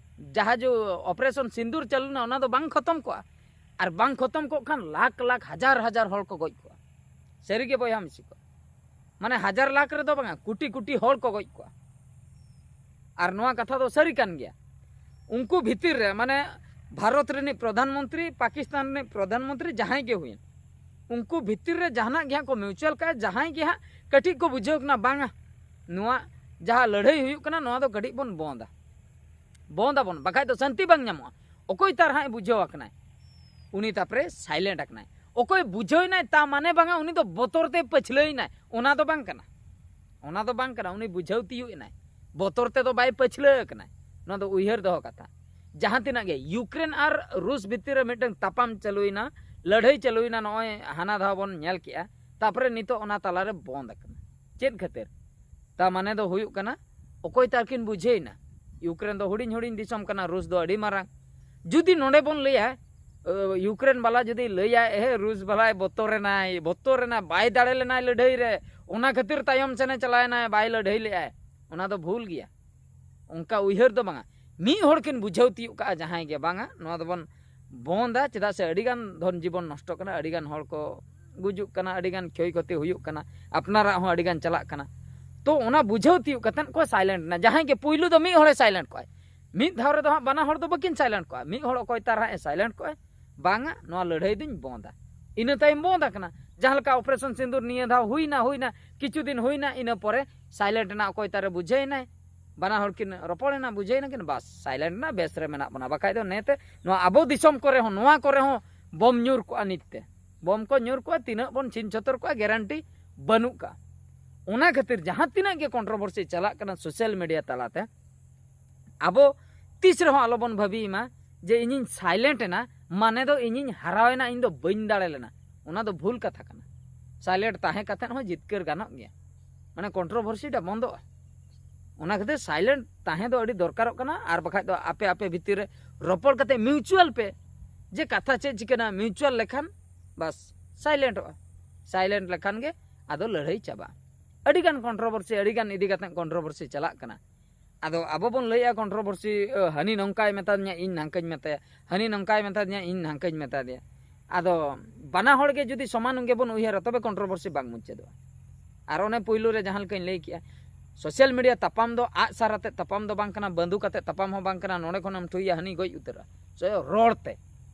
ᱡᱟᱦᱟᱸ ᱡᱮ ᱚᱯᱟᱨᱮᱥᱚᱱ ᱥᱤᱸᱫᱩᱨ ᱪᱟᱹᱞᱩ ᱞᱮᱱᱟ, ᱚᱱᱟ ᱫᱚ ᱵᱟᱝ ᱠᱷᱚᱛᱚᱢ ᱠᱚᱜᱼᱟ᱾ ᱟᱨ ᱵᱟᱝ ᱠᱷᱚᱛᱚᱢ ᱠᱚᱜ ᱠᱷᱟᱱ ᱞᱟᱠᱷ ᱞᱟᱠᱷ, ᱦᱟᱡᱟᱨ ᱦᱟᱡᱟᱨ ᱦᱚᱲ ᱠᱚ ᱜᱚᱡ ᱠᱚᱜᱼᱟ᱾ ᱥᱟᱹᱨᱤᱜᱮ ᱵᱚᱭᱦᱟ ᱢᱤᱥᱤ ᱠᱚ, ᱢᱟᱱᱮ ᱦᱟᱡᱟᱨ ᱞᱟᱠᱷ ᱨᱮᱫᱚ ᱵᱟᱝᱟ, ᱠᱳᱴᱤ ᱠᱳᱴᱤ ᱦᱚᱲ ᱠᱚ ᱜᱚᱡ ᱠᱚᱜᱼᱟ᱾ ᱟᱨ ᱱᱚᱣᱟ ᱠᱟᱛᱷᱟ ᱫᱚ ᱥᱟᱹᱨᱤ ᱠᱟᱱ ᱜᱮᱭᱟ᱾ ᱩᱱᱠᱩ ᱵᱷᱤᱛᱤᱨ ᱨᱮ, ᱢᱟᱱᱮ ᱵᱷᱟᱨᱚᱛ ᱨᱤᱱᱤᱡ ᱯᱨᱚᱫᱷᱟᱱ ᱢᱚᱱᱛᱨᱤ, ᱯᱟᱠᱤᱥᱛᱟᱱ ᱨᱤᱱᱤᱡ ᱯᱨᱚᱫᱷᱟᱱ ᱢᱚᱱᱛᱨᱤ, ᱡᱟᱦᱟᱸᱭ ᱜᱮ ᱦᱩᱭᱮᱱ, ᱩᱱᱠᱩ ᱵᱷᱤᱛᱤᱨ ᱨᱮ ᱡᱟᱦᱟᱱᱟᱜ ᱜᱮ ᱦᱟᱸᱜ ᱠᱚ ᱢᱤᱭᱩᱪᱩᱣᱟᱞ ᱠᱟᱜᱼᱟ, ᱡᱟᱦᱟᱸᱭ ᱜᱮ ᱦᱟᱸᱜ ᱠᱟᱹᱴᱤᱡ ᱠᱚ ᱵᱩᱡᱷᱟᱹᱣ ᱠᱟᱱᱟ, ᱵᱟᱝᱟ, ᱱᱚᱣᱟ ᱡᱟᱦᱟᱸ ᱞᱟᱹᱲᱦᱟᱹᱭ ᱦᱩᱭᱩᱜ ᱠᱟᱱᱟ, ᱱᱚᱣᱟ ᱫᱚ ᱠᱟᱹᱴᱤᱡ ᱵᱚᱱ ᱵᱚᱱᱫᱟ, ᱵᱚᱱᱫ ᱟᱵᱚᱱ, ᱵᱟᱠᱷᱟᱡ ᱫᱚ ᱥᱟᱱᱛᱤ ᱵᱟᱝ ᱧᱟᱢᱚᱜᱼᱟ᱾ ᱚᱠᱚᱭ ᱛᱟᱨ ᱦᱟᱸᱜ ᱮ ᱵᱩᱡᱷᱟᱹᱣ ᱟᱠᱟᱱᱟᱭ, ᱩᱱᱤ ᱛᱟᱨᱯᱚᱨᱮ ᱥᱟᱭᱞᱮᱱᱴ ᱟᱠᱟᱱᱟᱭ᱾ ᱚᱠᱚᱭ ᱵᱩᱡᱷᱟᱹᱣ ᱮᱱᱟᱭ, ᱛᱟ ᱢᱟᱱᱮ ᱵᱟᱝᱟ ᱩᱱᱤ ᱫᱚ ᱵᱚᱛᱚᱨ ᱛᱮ ᱯᱟᱹᱪᱷᱞᱟᱹᱭ ᱮᱱᱟᱭ, ᱚᱱᱟ ᱫᱚ ᱵᱟᱝ ᱠᱟᱱᱟ᱾ ᱚᱱᱟ ᱫᱚ ᱵᱟᱝ ᱠᱟᱱᱟ, ᱩᱱᱤ ᱵᱩᱡᱷᱟᱹᱣ ᱛᱤᱭᱳᱜ ᱮᱱᱟᱭ, ᱵᱚᱛᱚᱨ ᱛᱮᱫᱚ ᱵᱟᱭ ᱯᱟᱹᱪᱷᱞᱟᱹ ᱟᱠᱟᱱᱟᱭ᱾ ᱱᱚᱣᱟ ᱫᱚ ᱩᱭᱦᱟᱹᱨ ᱫᱚᱦᱚ ᱠᱟᱛᱷᱟ᱾ ᱡᱟᱦᱟᱸ ᱛᱤᱱᱟᱹᱜ ᱜᱮ ᱤᱭᱩᱠᱨᱮᱱ ᱟᱨ ᱨᱩᱥ ᱵᱷᱤᱛᱤᱨ ᱨᱮ ᱢᱤᱫᱴᱟᱝ ᱛᱟᱯᱟᱢ ᱪᱟᱹᱞᱩᱭᱮᱱᱟ, ᱞᱟᱹᱲᱦᱟᱹᱭ ᱪᱟᱹᱞᱩᱭᱮᱱᱟ, ᱱᱚᱜᱼᱚᱭ ᱦᱟᱱᱟ ᱫᱷᱟᱣ ᱵᱚᱱ ᱧᱮᱞ ᱠᱮᱜᱼᱟ, ᱛᱟᱨᱯᱚᱨᱮ ᱱᱤᱛᱚᱜ ᱚᱱᱟ ᱛᱟᱞᱟᱨᱮ ᱵᱚᱱᱫ ᱟᱠᱟᱱᱟ᱾ ᱪᱮᱫ ᱠᱷᱟᱹᱛᱤᱨ? ᱛᱟ ᱢᱟᱱᱮ ᱫᱚ ᱦᱩᱭᱩᱜ ᱠᱟᱱᱟ, ᱚᱠᱚᱭ ᱛᱟᱨᱠᱤᱱ ᱵᱩᱡᱷᱟᱹᱣ ᱮᱱᱟ? ᱤᱭᱩᱠᱨᱮᱱ ᱫᱚ ᱦᱩᱰᱤᱧ ᱦᱩᱰᱤᱧ ᱫᱤᱥᱚᱢ ᱠᱟᱱᱟ, ᱨᱩᱥ ᱫᱚ ᱟᱹᱰᱤ ᱢᱟᱨᱟᱝ᱾ ᱡᱩᱫᱤ ᱱᱚᱰᱮ ᱵᱚᱱ ᱞᱟᱹᱭᱟ, ᱤᱭᱩᱠᱨᱮᱱ ᱵᱟᱞᱟ ᱡᱩᱫᱤ ᱞᱟᱹᱭᱟᱭ, ᱮᱦᱮ, ᱨᱩᱥ ᱵᱟᱞᱟᱭ ᱵᱚᱛᱚᱨ ᱮᱱᱟᱭ, ᱵᱚᱛᱚᱨ ᱮᱱᱟᱭ, ᱵᱟᱭ ᱫᱟᱲᱮ ᱞᱮᱱᱟᱭ ᱞᱟᱹᱲᱦᱟᱹᱭ ᱨᱮ, ᱚᱱᱟ ᱠᱷᱟᱹᱛᱤᱨ ᱛᱟᱭᱚᱢ ᱥᱮᱱᱮ ᱪᱟᱞᱟᱣ ᱮᱱᱟᱭ, ᱵᱟᱭ ᱞᱟᱹᱲᱦᱟᱹᱭ ᱞᱮᱫᱟᱭ, ᱚᱱᱟ ᱫᱚ ᱵᱷᱩᱞ ᱜᱮᱭᱟ᱾ ᱚᱱᱠᱟ ᱩᱭᱦᱟᱹᱨ ᱫᱚ ᱵᱟᱝᱟ᱾ ᱢᱤᱫ ᱦᱚᱲ ᱠᱤᱱ ᱵᱩᱡᱷᱟᱹᱣ ᱛᱤᱭᱳᱜ ᱠᱟᱜᱼᱟ ᱡᱟᱦᱟᱸᱭ ᱜᱮ, ᱵᱟᱝᱟ, ᱱᱚᱣᱟ ᱫᱚᱵᱚᱱ ᱵᱚᱱᱫᱟ, ᱪᱮᱫᱟᱜ ᱥᱮ ᱟᱹᱰᱤᱜᱟᱱ ᱫᱷᱚᱱ ᱡᱤᱵᱚᱱ ᱱᱚᱥᱴᱚᱜ ᱠᱟᱱᱟ, ᱟᱹᱰᱤᱜᱟᱱ ᱦᱚᱲ ᱠᱚ ᱜᱩᱡᱩᱜ ᱠᱟᱱᱟ, ᱟᱹᱰᱤᱜᱟᱱ ᱠᱷᱚᱭ ᱠᱷᱚᱛᱤ ᱦᱩᱭᱩᱜ ᱠᱟᱱᱟ, ᱟᱯᱱᱟᱨᱟᱜ ᱦᱚᱸ ᱟᱹᱰᱤᱜᱟᱱ ᱪᱟᱞᱟᱜ ᱠᱟᱱᱟ᱾ ᱛᱚ ᱚᱱᱟ ᱵᱩᱡᱷᱟᱹᱣ ᱛᱤᱭᱳᱜ ᱠᱟᱛᱮᱫ ᱠᱚ ᱥᱟᱭᱞᱮᱱᱴ ᱮᱱᱟ᱾ ᱡᱟᱦᱟᱸᱭ ᱜᱮ ᱯᱩᱭᱞᱩ ᱫᱚ ᱢᱤᱫ ᱦᱚᱲᱮ ᱥᱟᱭᱞᱮᱱᱴ ᱠᱚᱜᱼᱟᱭ, ᱢᱤᱫ ᱫᱷᱟᱣ ᱨᱮᱫᱚ ᱦᱟᱸᱜ ᱵᱟᱱᱟ ᱦᱚᱲ ᱫᱚ ᱵᱟᱹᱠᱤᱱ ᱥᱟᱭᱞᱮᱱᱴ ᱠᱚᱜᱼᱟ, ᱢᱤᱫ ᱦᱚᱲ ᱚᱠᱚᱭ ᱛᱟᱨ ᱦᱟᱸᱜ ᱮ ᱥᱟᱭᱞᱮᱱᱴ ᱠᱚᱜᱼᱟᱭ, ᱵᱟᱝᱟ, ᱱᱚᱣᱟ ᱞᱟᱹᱲᱦᱟᱹᱭ ᱫᱩᱧ ᱵᱚᱱᱫᱟ᱾ ᱤᱱᱟᱹ ᱛᱟᱭᱚᱢ ᱵᱚᱱᱫ ᱟᱠᱟᱱᱟ᱾ ᱡᱟᱦᱟᱸ ᱞᱮᱠᱟ ᱚᱯᱟᱨᱮᱥᱚᱱ ᱥᱤᱸᱫᱩᱨ ᱱᱤᱭᱟᱹ ᱫᱷᱟᱣ ᱦᱩᱭᱱᱟ, ᱦᱩᱭᱱᱟ, ᱠᱤᱪᱷᱩ ᱫᱤᱱ ᱦᱩᱭᱱᱟ, ᱤᱱᱟᱹ ᱯᱚᱨᱮ ᱥᱟᱭᱞᱮᱱᱴ ᱮᱱᱟ, ᱚᱠᱚᱭ ᱛᱟᱨᱮ ᱵᱩᱡᱷᱟᱹᱣ ᱮᱱᱟᱭ, ᱵᱟᱱᱟ ᱦᱚᱲ ᱠᱤᱱ ᱨᱚᱯᱚᱲ ᱮᱱᱟ, ᱵᱩᱡᱷᱟᱹᱣ ᱮᱱᱟ ᱠᱤᱱ, ᱵᱟᱥ, ᱥᱟᱭᱞᱮᱱᱴ ᱮᱱᱟ, ᱵᱮᱥ ᱨᱮ ᱢᱮᱱᱟᱜ ᱵᱚᱱᱟ᱾ ᱵᱟᱠᱷᱟᱡ ᱫᱚ ᱱᱮᱛᱮ ᱱᱚᱣᱟ ᱟᱵᱚ ᱫᱤᱥᱚᱢ ᱠᱚᱨᱮ ᱦᱚᱸ, ᱱᱚᱣᱟ ᱠᱚᱨᱮ ᱦᱚᱸ ᱵᱚᱢ ᱧᱩᱨ ᱠᱚᱜᱼᱟ ᱱᱤᱛ ᱛᱮ᱾ ᱵᱚᱢ ᱠᱚ ᱧᱩᱨ ᱠᱚᱜᱼᱟ, ᱛᱤᱱᱟᱹᱜ ᱵᱚᱱ ᱪᱷᱤᱝ ᱪᱷᱚᱛᱚᱨ ᱠᱚᱜᱼᱟ, ᱜᱮᱨᱮᱱᱴᱤ ᱵᱟᱹᱱᱩᱜ ᱠᱟᱜᱼᱟ᱾ ᱚᱱᱟ ᱠᱷᱟᱹᱛᱤᱨ ᱡᱟᱦᱟᱸ ᱛᱤᱱᱟᱹᱜ ᱜᱮ ᱠᱚᱱᱴᱨᱳᱵᱷᱟᱨᱥᱤ ᱪᱟᱞᱟᱜ ᱠᱟᱱᱟ ᱥᱳᱥᱟᱞ ᱢᱤᱰᱤᱭᱟ ᱛᱟᱞᱟᱛᱮ, ᱟᱵᱚ ᱛᱤᱥ ᱨᱮᱦᱚᱸ ᱟᱞᱚᱵᱚᱱ ᱵᱷᱟᱹᱵᱤᱭ ᱢᱟ ᱡᱮ ᱤᱧᱤᱧ ᱥᱟᱭᱞᱮᱱᱴ ᱮᱱᱟ, ᱢᱟᱱᱮ ᱫᱚ ᱤᱧᱤᱧ ᱦᱟᱨᱟᱣᱮᱱᱟ, ᱤᱧ ᱫᱚ ᱵᱟᱹᱧ ᱫᱟᱲᱮ ᱞᱮᱱᱟ᱾ ᱚᱱᱟ ᱫᱚ ᱵᱷᱩᱞ ᱠᱟᱛᱷᱟ ᱠᱟᱱᱟ᱾ ᱥᱟᱭᱞᱮᱱᱴ ᱛᱟᱦᱮᱸ ᱠᱟᱛᱮᱫ ᱦᱚᱸ ᱡᱤᱛᱠᱟᱹᱨ ᱜᱟᱱᱚᱜ ᱜᱮᱭᱟ, ᱢᱟᱱᱮ ᱠᱚᱱᱴᱨᱳᱵᱷᱟᱨᱥᱤ ᱴᱟ ᱵᱚᱱᱫᱚᱜᱼᱟ᱾ ᱚᱱᱟ ᱠᱷᱟᱹᱛᱤᱨ ᱥᱟᱭᱞᱮᱱᱴ ᱛᱟᱦᱮᱸ ᱫᱚ ᱟᱹᱰᱤ ᱫᱚᱨᱠᱟᱨᱚᱜ ᱠᱟᱱᱟ, ᱟᱨ ᱵᱟᱠᱷᱟᱡ ᱫᱚ ᱟᱯᱮ ᱟᱯᱮ ᱵᱷᱤᱛᱤᱨ ᱨᱮ ᱨᱚᱯᱚᱲ ᱠᱟᱛᱮ ᱢᱤᱭᱩᱪᱩᱣᱟᱞ ᱯᱮ, ᱡᱮ ᱠᱟᱛᱷᱟ ᱪᱮᱫ ᱪᱤᱠᱟᱹᱱᱟ, ᱢᱤᱭᱩᱪᱩᱣᱟᱞ ᱞᱮᱠᱷᱟᱱ ᱵᱟᱥ ᱥᱟᱭᱞᱮᱱᱴᱚᱜᱼᱟ᱾ ᱥᱟᱭᱞᱮᱱᱴ ᱞᱮᱠᱷᱟᱱ ᱜᱮ ᱟᱫᱚ ᱞᱟᱹᱲᱦᱟᱹᱭ ᱪᱟᱵᱟᱜᱼᱟ᱾ ᱟᱹᱰᱤᱜᱟᱱ ᱠᱚᱱᱴᱨᱳᱵᱷᱟᱨᱥᱤ, ᱟᱹᱰᱤᱜᱟᱱ ᱤᱫᱤ ᱠᱟᱛᱮ ᱠᱚᱱᱴᱨᱳᱵᱷᱟᱨᱥᱤ ᱪᱟᱞᱟᱜ ᱠᱟᱱᱟ᱾ ᱟᱫᱚ ᱟᱵᱚ ᱵᱚᱱ ᱞᱟᱹᱭᱮᱜᱼᱟ ᱠᱚᱱᱴᱨᱳᱵᱷᱟᱨᱥᱤ, ᱦᱟᱹᱱᱤ ᱱᱚᱝᱠᱟᱭ ᱢᱮᱛᱟᱫᱤᱧᱟ, ᱤᱧ ᱱᱟᱝᱠᱟᱧ ᱢᱮᱛᱟᱭᱟ, ᱦᱟᱹᱱᱤ ᱱᱚᱝᱠᱟᱭ ᱢᱮᱛᱟᱫᱤᱧᱟ, ᱤᱧ ᱱᱟᱝᱠᱟᱧ ᱢᱮᱛᱟᱫᱮᱭᱟ᱾ ᱟᱫᱚ ᱵᱟᱱᱟ ᱦᱚᱲ ᱜᱮ ᱡᱩᱫᱤ ᱥᱚᱢᱟᱱ ᱜᱮᱵᱚᱱ ᱩᱭᱦᱟᱹᱨᱟ, ᱛᱚᱵᱮ ᱠᱚᱱᱴᱨᱳᱵᱷᱟᱨᱥᱤ ᱵᱟᱝ ᱢᱩᱪᱟᱹᱫᱚᱜᱼᱟ᱾ ᱟᱨ ᱚᱱᱮ ᱯᱩᱭᱞᱩ ᱨᱮ ᱡᱟᱦᱟᱸ ᱞᱮᱠᱟᱧ ᱞᱟᱹᱭ ᱠᱮᱜᱼᱟ, ᱥᱳᱥᱟᱞ ᱢᱤᱰᱤᱭᱟ ᱛᱟᱯᱟᱢ ᱫᱚ ᱟᱜ ᱥᱟᱨ ᱟᱛᱮ ᱛᱟᱯᱟᱢ ᱫᱚ ᱵᱟᱝ ᱠᱟᱱᱟ, ᱵᱟᱹᱱᱫᱩᱠ ᱟᱛᱮ ᱛᱟᱯᱟᱢ ᱦᱚᱸ ᱵᱟᱝ ᱠᱟᱱᱟ, ᱱᱚᱰᱮ ᱠᱷᱚᱱᱮᱢ ᱴᱷᱩᱭᱟ ᱦᱟᱹᱱᱤ ᱜᱚᱡ ᱩᱛᱟᱹᱨᱟ᱾ ᱥᱮ ᱨᱚᱲ ᱛᱮ,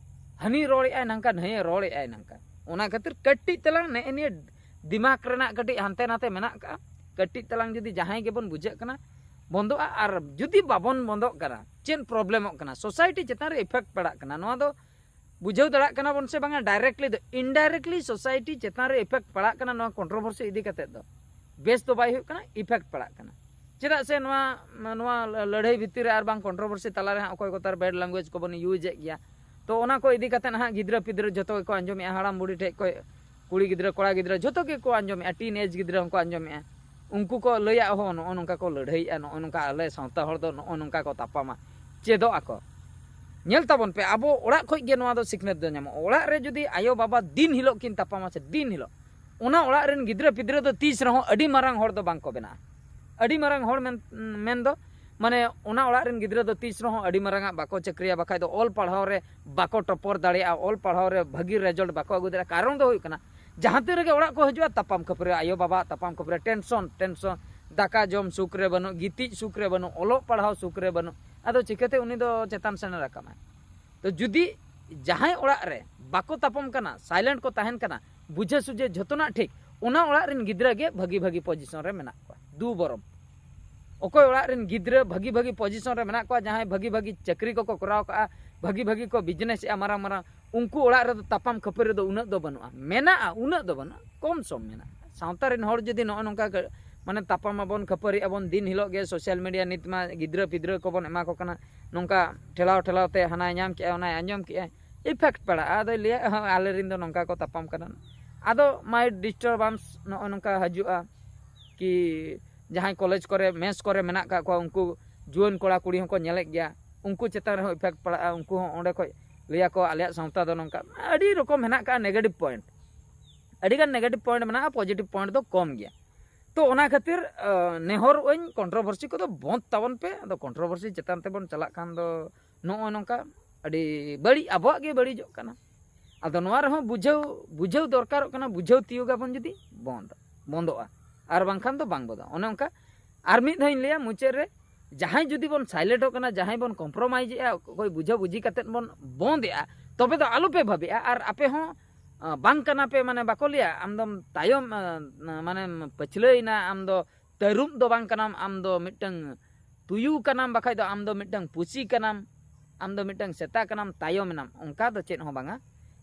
ᱦᱟᱹᱱᱤ ᱨᱚᱲᱮᱜᱼᱟᱭ ᱱᱟᱝᱠᱟ, ᱱᱟᱹᱭᱮ ᱨᱚᱲᱮᱜᱼᱟᱭ ᱱᱟᱝᱠᱟ᱾ ᱚᱱᱟ ᱠᱷᱟᱹᱛᱤᱨ ᱠᱟᱹᱴᱤᱡ ᱛᱟᱞᱟᱝ ᱱᱮᱜᱼᱮ ᱱᱤᱭᱟᱹ ᱫᱤᱢᱟᱜᱽ ᱨᱮᱱᱟᱜ ᱠᱟᱹᱴᱤᱡ ᱦᱟᱱᱛᱮ ᱱᱟᱛᱮ ᱢᱮᱱᱟᱜ ᱠᱟᱜᱼᱟ, ᱠᱟᱹᱴᱤᱡ ᱛᱟᱞᱟᱝ ᱡᱩᱫᱤ ᱡᱟᱦᱟᱸᱭ ᱜᱮᱵᱚᱱ ᱵᱩᱡᱷᱟᱹᱜ ᱠᱟᱱᱟ, ᱵᱚᱱᱫᱚᱜᱼᱟ᱾ ᱟᱨ ᱡᱩᱫᱤ ᱵᱟᱵᱚᱱ ᱵᱚᱱᱫᱚᱜ ᱠᱟᱱᱟ, ᱪᱮᱫ ᱯᱨᱚᱵᱞᱮᱢᱚᱜ ᱠᱟᱱᱟ? ᱥᱳᱥᱟᱭᱴᱤ ᱪᱮᱛᱟᱱ ᱨᱮ ᱤᱯᱷᱮᱠᱴ ᱯᱟᱲᱟᱜ ᱠᱟᱱᱟ᱾ ᱱᱚᱣᱟ ᱫᱚ ᱵᱩᱡᱷᱟᱹᱣ ᱫᱟᱲᱮᱭᱟᱜ ᱠᱟᱱᱟ ᱵᱚᱱ ᱥᱮ ᱵᱟᱝᱟ? ᱰᱟᱭᱨᱮᱠᱴᱞᱤ ᱫᱚ, ᱤᱱᱰᱟᱭᱨᱮᱠᱴᱞᱤ ᱥᱳᱥᱟᱭᱴᱤ ᱪᱮᱛᱟᱱ ᱨᱮ ᱤᱯᱷᱮᱠᱴ ᱯᱟᱲᱟᱜ ᱠᱟᱱᱟ ᱱᱚᱣᱟ ᱠᱚᱱᱴᱨᱳᱵᱷᱟᱨᱥᱤ ᱤᱫᱤ ᱠᱟᱛᱮ ᱫᱚ᱾ ᱵᱮᱥ ᱫᱚ ᱵᱟᱭ ᱦᱩᱭᱩᱜ ᱠᱟᱱᱟ, ᱤᱯᱷᱮᱠᱴ ᱯᱟᱲᱟᱜ ᱠᱟᱱᱟ᱾ ᱪᱮᱫᱟᱜ ᱥᱮ ᱱᱚᱣᱟ, ᱱᱚᱣᱟ ᱞᱟᱹᱲᱦᱟᱹᱭ ᱵᱷᱤᱛᱤᱨ ᱨᱮ ᱟᱨ ᱵᱟᱝ ᱠᱚᱱᱴᱨᱳᱵᱷᱟᱨᱥᱤ ᱛᱟᱞᱟᱨᱮ ᱦᱟᱸᱜ ᱚᱠᱚᱭ ᱠᱚ ᱛᱟᱨ ᱵᱮᱰ ᱞᱮᱝᱜᱩᱭᱮᱡᱽ ᱠᱚᱵᱚᱱ ᱤᱭᱩᱡᱽ ᱮᱫ ᱜᱮᱭᱟ᱾ ᱛᱚ ᱚᱱᱟ ᱠᱚ ᱤᱫᱤ ᱠᱟᱛᱮ ᱦᱟᱸᱜ ᱜᱤᱫᱽᱨᱟᱹ ᱯᱤᱫᱽᱨᱟᱹ ᱡᱷᱚᱛᱚ ᱜᱮᱠᱚ ᱟᱸᱡᱚᱢᱮᱜᱼᱟ, ᱦᱟᱲᱟᱢ ᱵᱩᱲᱦᱤ ᱴᱷᱮᱡ ᱠᱷᱚᱡ, ᱠᱩᱲᱤ ᱜᱤᱫᱽᱨᱟᱹ ᱠᱚᱲᱟ ᱜᱤᱫᱽᱨᱟᱹ ᱡᱷᱚᱛᱚ ᱜᱮᱠᱚ ᱟᱸᱡᱚᱢᱮᱜᱼᱟ, ᱴᱤᱱ ᱮᱡᱽ ᱜᱤᱫᱽᱨᱟᱹ ᱦᱚᱸᱠᱚ ᱟᱸᱡᱚᱢᱮᱜᱼᱟ᱾ ᱩᱱᱠᱩ ᱠᱚ ᱞᱟᱹᱭᱟ, "ᱦᱚᱸ, ᱱᱚᱜᱼᱚ ᱱᱚᱝᱠᱟ ᱠᱚ ᱞᱟᱹᱲᱦᱟᱹᱭᱮᱜᱼᱟ, ᱱᱚᱜᱼᱚ ᱱᱚᱝᱠᱟ ᱟᱞᱮ ᱥᱟᱶᱛᱟ ᱦᱚᱲ ᱫᱚ ᱱᱚᱜᱼᱚ ᱱᱚᱝᱠᱟ ᱠᱚ ᱛᱟᱯᱟᱢᱟ", ᱪᱮᱫᱚᱜ ᱟᱠᱚ᱾ ᱧᱮᱞ ᱛᱟᱵᱚᱱ ᱯᱮ, ᱟᱵᱚ ᱚᱲᱟᱜ ᱠᱷᱚᱡ ᱜᱮ ᱱᱚᱣᱟ ᱫᱚ ᱥᱤᱠᱷᱱᱟᱹᱛ ᱫᱚ ᱧᱟᱢᱚᱜᱼᱟ᱾ ᱚᱲᱟᱜ ᱨᱮ ᱡᱩᱫᱤ ᱟᱭᱳ ᱵᱟᱵᱟ ᱫᱤᱱ ᱦᱤᱞᱳᱜ ᱠᱤᱱ ᱛᱟᱯᱟᱢᱟ ᱥᱮ, ᱫᱤᱱ ᱦᱤᱞᱳᱜ, ᱚᱱᱟ ᱚᱲᱟᱜ ᱨᱮᱱ ᱜᱤᱫᱽᱨᱟᱹ ᱯᱤᱫᱽᱨᱟᱹ ᱫᱚ ᱛᱤᱥ ᱨᱮᱦᱚᱸ ᱟᱹᱰᱤ ᱢᱟᱨᱟᱝ ᱦᱚᱲ ᱫᱚ ᱵᱟᱝ ᱠᱚ ᱵᱮᱱᱟᱜᱼᱟ᱾ ᱟᱹᱰᱤ ᱢᱟᱨᱟᱝ ᱦᱚᱲ ᱢᱮᱱ, ᱢᱮᱱ ᱫᱚ, ᱢᱟᱱᱮ, ᱚᱱᱟ ᱚᱲᱟᱜ ᱨᱮᱱ ᱜᱤᱫᱽᱨᱟᱹ ᱫᱚ ᱛᱤᱥ ᱨᱮᱦᱚᱸ ᱟᱹᱰᱤ ᱢᱟᱨᱟᱝ ᱟᱜ ᱵᱟᱠᱚ ᱪᱟᱹᱠᱨᱤᱭᱟ, ᱵᱟᱠᱷᱟᱡ ᱫᱚ ᱚᱞ ᱯᱟᱲᱦᱟᱣ ᱨᱮ ᱵᱟᱠᱚ ᱴᱚᱯᱚᱨ ᱫᱟᱲᱮᱭᱟᱜᱼᱟ, ᱚᱞ ᱯᱟᱲᱦᱟᱣ ᱨᱮ ᱵᱷᱟᱹᱜᱤ ᱨᱮᱡᱟᱞᱴ ᱵᱟᱠᱚ ᱟᱹᱜᱩ ᱫᱟᱲᱮᱭᱟᱜᱼᱟ᱾ ᱠᱟᱨᱚᱱ ᱫᱚ ᱦᱩᱭᱩᱜ ᱠᱟᱱᱟ, ᱡᱟᱦᱟᱸ ᱛᱤᱱ ᱨᱮᱜᱮ ᱚᱲᱟᱜ ᱠᱚ ᱦᱤᱡᱩᱜᱼᱟ, ᱛᱟᱯᱟᱢ ᱠᱷᱟᱹᱯᱟᱹᱨᱤ, ᱟᱭᱳ ᱵᱟᱵᱟ ᱛᱟᱯᱟᱢ ᱠᱷᱟᱹᱯᱟᱹᱨᱤ, ᱴᱮᱱᱥᱚᱱ, ᱴᱮᱱᱥᱚᱱ, ᱫᱟᱠᱟ ᱡᱚᱢ ᱥᱩᱠ ᱨᱮ ᱵᱟᱹᱱᱩᱜ, ᱜᱤᱛᱤᱡ ᱥᱩᱠ ᱨᱮ ᱵᱟᱹᱱᱩᱜ, ᱚᱞᱚᱜ ᱯᱟᱲᱦᱟᱣ ᱥᱩᱠ ᱨᱮ ᱵᱟᱹᱱᱩᱜ, ᱟᱫᱚ ᱪᱤᱠᱟᱹᱛᱮ ᱩᱱᱤ ᱫᱚ ᱪᱮᱛᱟᱱ ᱥᱮᱱᱮ ᱨᱟᱠᱟᱵᱼᱟᱭ? ᱛᱚ ᱡᱩᱫᱤ ᱡᱟᱦᱟᱸᱭ ᱚᱲᱟᱜ ᱨᱮ ᱵᱟᱠᱚ ᱛᱟᱯᱟᱢ ᱠᱟᱱᱟ, ᱥᱟᱭᱞᱮᱱᱴ ᱠᱚ ᱛᱟᱦᱮᱱ ᱠᱟᱱᱟ, ᱵᱩᱡᱷᱟᱹ ᱥᱩᱡᱷᱟᱹ ᱡᱷᱚᱛᱚᱱᱟᱜ ᱴᱷᱤᱠ, ᱚᱱᱟ ᱚᱲᱟᱜ ᱨᱮᱱ ᱜᱤᱫᱽᱨᱟᱹ ᱜᱮ ᱵᱷᱟᱹᱜᱤ ᱵᱷᱟᱹᱜᱤ ᱯᱚᱡᱤᱥᱚᱱ ᱨᱮ ᱢᱮᱱᱟᱜ ᱠᱚᱣᱟ᱾ ᱫᱩ ᱵᱚᱨᱚᱢ ᱚᱠᱚᱭ ᱚᱲᱟᱜ ᱨᱮᱱ ᱜᱤᱫᱽᱨᱟᱹ ᱵᱷᱟᱹᱜᱤ ᱵᱷᱟᱹᱜᱤ ᱯᱚᱡᱤᱥᱚᱱ ᱨᱮ ᱢᱮᱱᱟᱜ ᱠᱚᱣᱟ, ᱡᱟᱦᱟᱸᱭ ᱵᱷᱟᱹᱜᱤ ᱵᱷᱟᱹᱜᱤ ᱪᱟᱹᱠᱨᱤ ᱠᱚᱠᱚ ᱠᱚᱨᱟᱣ ᱠᱟᱜᱼᱟ, ᱵᱷᱟᱹᱜᱤ ᱵᱷᱟᱹᱜᱤ ᱠᱚ ᱵᱤᱡᱽᱱᱮᱥ ᱮᱜᱼᱟ ᱢᱟᱨᱟᱝ ᱢᱟᱨᱟᱝ, ᱩᱱᱠᱩ ᱚᱲᱟᱜ ᱨᱮᱫᱚ ᱛᱟᱯᱟᱢ ᱠᱷᱟᱹᱯᱟᱹᱨᱤ ᱫᱚ ᱩᱱᱟᱹᱜ ᱫᱚ ᱵᱟᱹᱱᱩᱜᱼᱟ᱾ ᱢᱮᱱᱟᱜᱼᱟ, ᱩᱱᱟᱹᱜ ᱫᱚ ᱵᱟᱹᱱᱩᱜᱼᱟ, ᱠᱚᱢ ᱥᱚᱢ ᱢᱮᱱᱟᱜᱼᱟ᱾ ᱥᱟᱶᱛᱟ ᱨᱮᱱ ᱦᱚᱲ ᱡᱩᱫᱤ ᱱᱚᱜᱼᱚ ᱱᱚᱝᱠᱟ ᱜᱮ, ᱢᱟᱱᱮ, ᱛᱟᱯᱟᱢ ᱟᱵᱚᱱ, ᱠᱷᱟᱹᱯᱟᱹᱨᱤᱜ ᱟᱵᱚᱱ ᱫᱤᱱ ᱦᱤᱞᱳᱜ ᱜᱮ, ᱥᱳᱥᱟᱞ ᱢᱤᱰᱤᱭᱟ ᱱᱤᱛ ᱢᱟ ᱜᱤᱫᱽᱨᱟᱹ ᱯᱤᱫᱽᱨᱟᱹ ᱠᱚᱵᱚᱱ ᱮᱢᱟ ᱠᱚ ᱠᱟᱱᱟ, ᱱᱚᱝᱠᱟ ᱴᱷᱮᱞᱟᱣ ᱴᱷᱮᱞᱟᱣ ᱛᱮ ᱦᱟᱱᱟᱭ ᱧᱟᱢ ᱠᱮᱜᱼᱟ, ᱚᱱᱟᱭ ᱟᱸᱡᱚᱢ ᱠᱮᱜᱼᱟ, ᱤᱯᱷᱮᱠᱴ ᱯᱟᱲᱟᱜᱼᱟ᱾ ᱟᱫᱚᱭ ᱞᱟᱹᱭᱟ, "ᱦᱚᱸ, ᱟᱞᱮ ᱨᱮᱱ ᱫᱚ ᱱᱚᱝᱠᱟ ᱠᱚ ᱛᱟᱯᱟᱢ ᱠᱟᱱᱟ᱾" ᱟᱫᱚ ᱢᱟᱭᱤᱱᱰ ᱰᱤᱥᱴᱟᱨᱵᱟᱱᱥ ᱱᱚᱜᱼᱚ ᱱᱚᱝᱠᱟ ᱦᱤᱡᱩᱜᱼᱟ ᱠᱤ ᱡᱟᱦᱟᱸᱭ ᱠᱚᱞᱮᱡᱽ ᱠᱚᱨᱮ, ᱢᱮᱥ ᱠᱚᱨᱮ ᱢᱮᱱᱟᱜ ᱠᱟᱜ ᱠᱚᱣᱟ, ᱩᱱᱠᱩ ᱡᱩᱣᱟᱹᱱ ᱠᱚᱲᱟ ᱠᱩᱲᱤ ᱦᱚᱸᱠᱚ ᱧᱮᱞᱮᱫ ᱜᱮᱭᱟ, ᱩᱱᱠᱩ ᱪᱮᱛᱟᱱ ᱨᱮᱦᱚᱸ ᱤᱯᱷᱮᱠᱴ ᱯᱟᱲᱟᱜᱼᱟ᱾ ᱩᱱᱠᱩ ᱦᱚᱸ ᱚᱸᱰᱮ ᱠᱷᱚᱡ ᱞᱟᱹᱭᱟᱠᱚ, "ᱟᱞᱮᱭᱟᱜ ᱥᱟᱶᱛᱟ ᱫᱚ ᱱᱚᱝᱠᱟ", ᱟᱹᱰᱤ ᱨᱚᱠᱚᱢ ᱦᱮᱱᱟᱜ ᱠᱟᱜᱼᱟ ᱱᱮᱜᱮᱴᱤᱵᱷ ᱯᱚᱭᱮᱱᱴ᱾ ᱟᱹᱰᱤᱜᱟᱱ ᱱᱮᱜᱮᱴᱤᱵᱷ ᱯᱚᱭᱮᱱᱴ ᱢᱮᱱᱟᱜᱼᱟ, ᱯᱚᱡᱮᱴᱤᱵᱷ ᱯᱚᱭᱮᱱᱴ ᱫᱚ ᱠᱚᱢ ᱜᱮᱭᱟ᱾ ᱛᱚ ᱚᱱᱟ ᱠᱷᱟᱹᱛᱤᱨ ᱱᱮᱦᱚᱨᱚᱜ ᱟᱹᱧ, ᱠᱚᱱᱴᱨᱳᱵᱷᱟᱨᱥᱤ ᱠᱚᱫᱚ ᱵᱚᱱᱫ ᱛᱟᱵᱚᱱ ᱯᱮ᱾ ᱟᱫᱚ ᱠᱚᱱᱴᱨᱳᱵᱷᱟᱨᱥᱤ ᱪᱮᱛᱟᱱ ᱛᱮᱵᱚᱱ ᱪᱟᱞᱟᱜ ᱠᱷᱟᱱ ᱫᱚ ᱱᱚᱜᱼᱚᱭ ᱱᱚᱝᱠᱟ ᱟᱹᱰᱤ ᱵᱟᱹᱲᱤᱡ, ᱟᱵᱚᱣᱟᱜ ᱜᱮ ᱵᱟᱹᱲᱤᱡᱚᱜ ᱠᱟᱱᱟ᱾ ᱟᱫᱚ ᱱᱚᱣᱟ ᱨᱮᱦᱚᱸ ᱵᱩᱡᱷᱟᱹᱣ ᱵᱩᱡᱷᱟᱹᱣ ᱫᱚᱨᱠᱟᱨᱚᱜ ᱠᱟᱱᱟ, ᱵᱩᱡᱷᱟᱹᱣ ᱛᱤᱭᱳᱜᱟᱵᱚᱱ ᱡᱩᱫᱤ ᱵᱚᱱᱫ ᱵᱚᱱᱫᱚᱜᱼᱟ, ᱟᱨ ᱵᱟᱝᱠᱷᱟᱱ ᱫᱚ ᱵᱟᱝ ᱵᱚᱱᱫᱚᱜᱼᱟ᱾ ᱚᱱᱮ ᱚᱱᱠᱟ᱾ ᱟᱨ ᱢᱤᱫ ᱫᱷᱟᱣ ᱤᱧ ᱞᱟᱹᱭᱟ ᱢᱩᱪᱟᱹᱫ ᱨᱮ, ᱡᱟᱦᱟᱸᱭ ᱡᱩᱫᱤ ᱵᱚᱱ ᱥᱟᱭᱞᱮᱱᱴᱚᱜ ᱠᱟᱱᱟ, ᱡᱟᱦᱟᱸᱭ ᱵᱚᱱ ᱠᱚᱢᱯᱨᱳᱢᱟᱭᱤᱡᱽ ᱮᱫᱼᱟ, ᱚᱠᱚᱭ ᱵᱩᱡᱷᱟᱹ ᱵᱩᱡᱷᱤ ᱠᱟᱛᱮᱫ ᱵᱚᱱ ᱵᱚᱱᱫ ᱮᱫᱼᱟ, ᱛᱚᱵᱮ ᱫᱚ ᱟᱞᱚᱯᱮ ᱵᱷᱟᱵᱮᱜᱼᱟ᱾ ᱟᱨ ᱟᱯᱮ ᱦᱚᱸ ᱵᱟᱝ ᱠᱟᱱᱟ ᱯᱮ, ᱢᱟᱱᱮ ᱵᱟᱠᱚ ᱞᱟᱹᱭᱟ ᱟᱢᱫᱚᱢ ᱛᱟᱭᱚᱢ, ᱢᱟᱱᱮᱢ ᱯᱟᱹᱪᱷᱞᱟᱹᱭᱮᱱᱟ, ᱟᱢᱫᱚ ᱛᱟᱹᱨᱩᱵ ᱫᱚ ᱵᱟᱝ ᱠᱟᱱᱟᱢ, ᱟᱢᱫᱚ ᱢᱤᱫᱴᱟᱝ ᱛᱩᱭᱩ ᱠᱟᱱᱟᱢ, ᱵᱟᱠᱷᱟᱡ ᱫᱚ ᱟᱢᱫᱚ ᱢᱤᱫᱴᱟᱝ ᱯᱩᱥᱤ ᱠᱟᱱᱟᱢ, ᱟᱢᱫᱚ ᱢᱤᱫᱴᱟᱝ ᱥᱮᱛᱟ ᱠᱟᱱᱟᱢ, ᱛᱟᱭᱚᱢ ᱮᱱᱟᱢ, ᱚᱱᱠᱟ ᱫᱚ ᱪᱮᱫ ᱦᱚᱸ ᱵᱟᱝᱟ᱾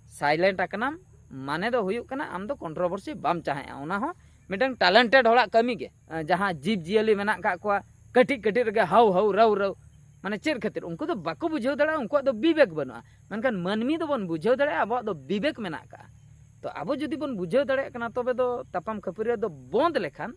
ᱥᱟᱭᱞᱮᱱᱴ ᱟᱠᱟᱱᱟᱢ ᱢᱟᱱᱮ ᱫᱚ ᱦᱩᱭᱩᱜ ᱠᱟᱱᱟ ᱟᱢ ᱫᱚ ᱠᱚᱱᱴᱨᱳᱵᱷᱟᱨᱥᱤ ᱵᱟᱢ ᱪᱟᱦᱮᱜᱼᱟ᱾ ᱚᱱᱟ ᱦᱚᱸ ᱢᱤᱫᱴᱟᱝ ᱴᱮᱞᱮᱱᱴᱮᱰ ᱦᱚᱲᱟᱜ ᱠᱟᱹᱢᱤ ᱜᱮ᱾ ᱡᱟᱦᱟᱸ ᱡᱤᱵᱽ ᱡᱤᱭᱟᱹᱞᱤ ᱢᱮᱱᱟᱜ ᱠᱟᱜ ᱠᱚᱣᱟ ᱠᱟᱹᱴᱤᱡ ᱠᱟᱹᱴᱤᱡ ᱨᱮᱜᱮ ᱦᱟᱣ ᱦᱟᱣ ᱨᱟᱣ ᱨᱟᱣ, ᱢᱟᱱᱮ ᱪᱮᱫ ᱠᱷᱟᱹᱛᱤᱨ? ᱩᱱᱠᱩ ᱫᱚ ᱵᱟᱠᱚ ᱵᱩᱡᱷᱟᱹᱣ ᱫᱟᱲᱮᱭᱟᱜᱼᱟ, ᱩᱱᱠᱩᱣᱟᱜ ᱫᱚ ᱵᱤᱵᱮᱠ ᱵᱟᱹᱱᱩᱜᱼᱟ᱾ ᱢᱮᱱᱠᱷᱟᱱ ᱢᱟᱹᱱᱢᱤ ᱫᱚᱵᱚᱱ ᱵᱩᱡᱷᱟᱹᱣ ᱫᱟᱲᱮᱭᱟᱜᱼᱟ, ᱟᱵᱚᱣᱟᱜ ᱫᱚ ᱵᱤᱵᱮᱠ ᱢᱮᱱᱟᱜ ᱠᱟᱜᱼᱟ᱾ ᱛᱚ ᱟᱵᱚ ᱡᱩᱫᱤ ᱵᱚᱱ ᱵᱩᱡᱷᱟᱹᱣ ᱫᱟᱲᱮᱭᱟᱜ ᱠᱟᱱᱟ, ᱛᱚᱵᱮ ᱫᱚ ᱛᱟᱯᱟᱢ ᱠᱷᱟᱹᱯᱟᱹᱨᱤ ᱫᱚ ᱵᱚᱱᱫ ᱞᱮᱠᱷᱟᱱ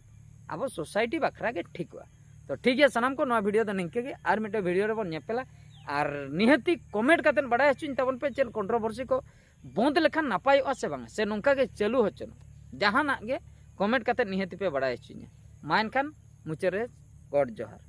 ᱟᱵᱚ ᱥᱳᱥᱟᱭᱴᱤ ᱵᱟᱠᱷᱨᱟ ᱜᱮ ᱴᱷᱤᱠᱚᱜᱼᱟ᱾ ᱛᱚ ᱴᱷᱤᱠ ᱜᱮᱭᱟ ᱥᱟᱱᱟᱢ ᱠᱚ, ᱱᱚᱣᱟ ᱵᱷᱤᱰᱤᱭᱳ ᱫᱚ ᱱᱤᱝᱠᱟᱹ ᱜᱮ᱾ ᱟᱨ ᱢᱤᱫᱴᱮᱱ ᱵᱷᱤᱰᱤᱭᱳ ᱨᱮᱵᱚᱱ ᱧᱮᱯᱮᱞᱟ᱾ ᱟᱨ ᱱᱤᱦᱟᱹᱛᱤ ᱠᱚᱢᱮᱱᱴ ᱠᱟᱛᱮᱫ ᱵᱟᱲᱟᱭ ᱦᱚᱪᱚᱧ ᱛᱟᱵᱚᱱ ᱯᱮ, ᱪᱮᱫ ᱠᱚᱱᱴᱨᱳᱵᱷᱟᱨᱥᱤ ᱠᱚ ᱵᱚᱱᱫ ᱞᱮᱠᱷᱟᱱ ᱱᱟᱯᱟᱭᱚᱜᱼᱟ ᱥᱮ ᱵᱟᱝ, ᱥᱮ ᱱᱚᱝᱠᱟ ᱜᱮ ᱪᱟᱹᱞᱩ ᱦᱚᱪᱚᱱ, ᱡᱟᱦᱟᱱᱟᱜ ᱜᱮ ᱠᱚᱢᱮᱱᱴ ᱠᱟᱛᱮᱫ ᱱᱤᱦᱟᱹᱛᱤ ᱯᱮ ᱵᱟᱲᱟᱭ ᱦᱚᱪᱚᱧᱟ᱾ ᱢᱟ ᱮᱱᱠᱷᱟᱱ ᱢᱩᱪᱟᱹᱫ ᱨᱮ ᱜᱚᱰ ᱡᱚᱦᱟᱨ᱾